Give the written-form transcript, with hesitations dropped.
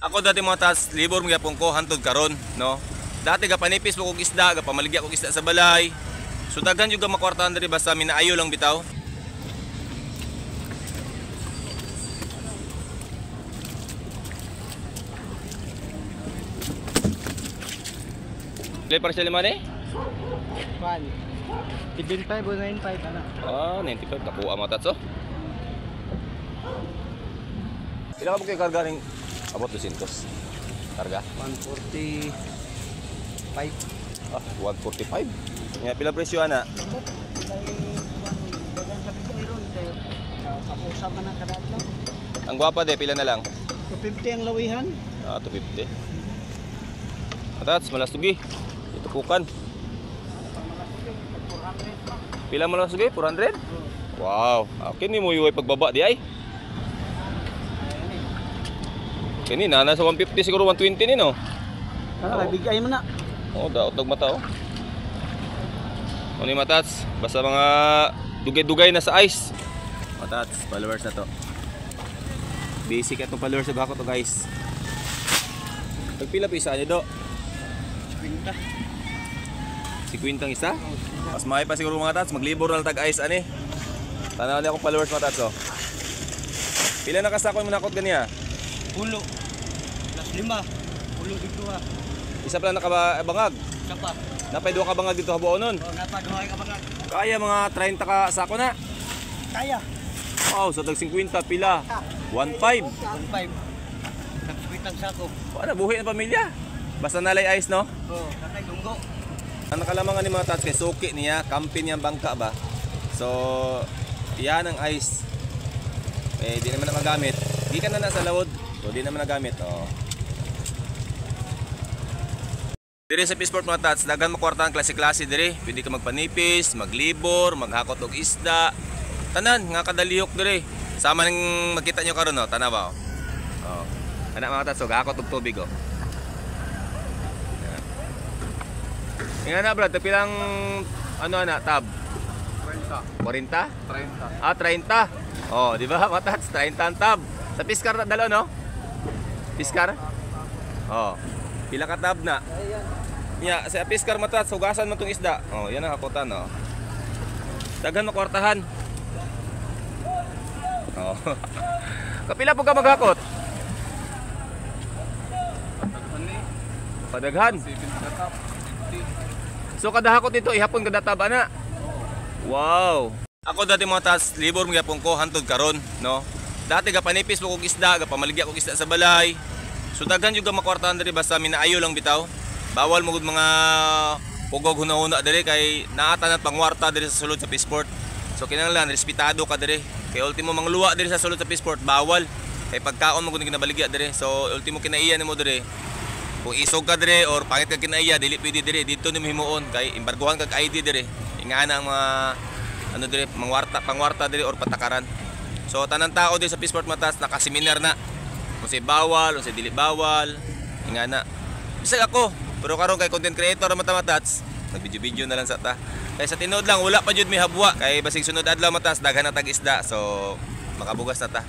Ako dati, mga tats, libor magyapon ko hantod karon, no. Dati gapanipis mo kog isda, gapamaligya kog isda sa balay. So daghan jud ka makwartahan diri basta minaayo lang bitaw. Pila para sa lima ni? Kwan. 75 o 95 ano. Ah, 95 nakuha, mga tats, oh. Pila ka ba kayo karga ning abot 200? Karga? 145. Ah, 145. Nga pila presyo ana? Kapusa man ang kada adlaw. Ang gwapa de pila na lang? 250 ang lawihan. Ah, 250. Atats, malasugi. Itupukan. Pila malasugi? 400? Wow. Kini mo yuway pagbaba di ay. Kini na nasa 150 siguro, 120 ni, no. Ano, bigay mo na. Oh, daot og mata, oh. Ano yung matats? Basta mga dugay-dugay na sa ice. Matats, followers na to. Basic atong followers sa bako to, guys. Tagpila pa isa niyo do? 50. Si Quintang isa? Mas maayo pa siguro, mga tats, maglibor na lang tag ice ani. Tanaw niya akong followers, mga tats, oh. Pila na kasako mo nakot ganiya? Pulo. Plus lima. Pulo dito ha. Isa pa lang nakabangag. Isa pa. Napay duha ka bangag dito habuon nun. Oh, napa duha ka bangag. Kaya mga 30 ka sako na. Kaya. Wow, sa tag 50 pila. 1.5. 15. Tagpitang sako. Wala buhi ang pamilya. Basta nalay ice, no? Oh, katay dunggo. Ang nakalamangan ni mga tats kay suki niya, kampi niya ang bangka ba. So, yan ang ice. Eh, di naman na magamit. Di ka na nasa lawod. So, di naman nagamit. Oh. Dire sa Peaceport, mga tats, daghan makwarta ang klase-klase dire. Pwede ka magpanipis, maglibor, maghakot og isda. Tanan nga kadalihok dire. Sama ning makita nyo karon, no, tanaw, oh. Oh. Ana, mga tats, oh, gahakot og tubig, oh. Nga na, brad, pilang ano ana tab? 30. 40? 30. Ah, 30. Oh, di ba? Matats, 30 ang tab. Sa Piskar na dalo, no? Piskar? Oh. Pila ka tab na? Nya, sa Piskar, matats, hugasan mo tong isda. Oh, yan ang hakutan, oh. Daghan makwartahan. Oh. Kapila po ka maghakot? Daghan ni. Padaghan. 70 ka top. 50. So kada hakot nito ihapon kada taba na. Wow. Ako dati, mga tats, libor magyapon ko hantod karon, no. Dati gapanipis mo kog isda, gapamaligya kog isda sa balay. So daghan jud ka makwartahan diri basta minaayo lang bitaw. Bawal mo gud mga pugog huna-huna diri kay naata na pangwarta diri sa sulod sa Peaceport. So kinahanglan respetado ka diri. Kay ultimo mangluwa diri sa sulod sa Peaceport bawal. Kay pagkaon mo gud ginabaligya diri. So ultimo kinaiya nimo diri, kung isog ka dire or pangit ka kinaiya, dili pwede dire dito nimo himuon kay embargohan kag ID dire. Ingana ang mga ano dire, mangwarta, pangwarta dire or patakaran. So tanan tao dire sa Peaceport, matas, nakaseminar na kung say bawal, kung say dili bawal, ingana. Bisag ako, pero karon kay content creator mata, matats, nagvideo-video na lang sa ta. Kay sa tinuod lang wala pa jud may habwa kay basig sunod adlaw, matas, daghan na tag isda, so makabugas na ta.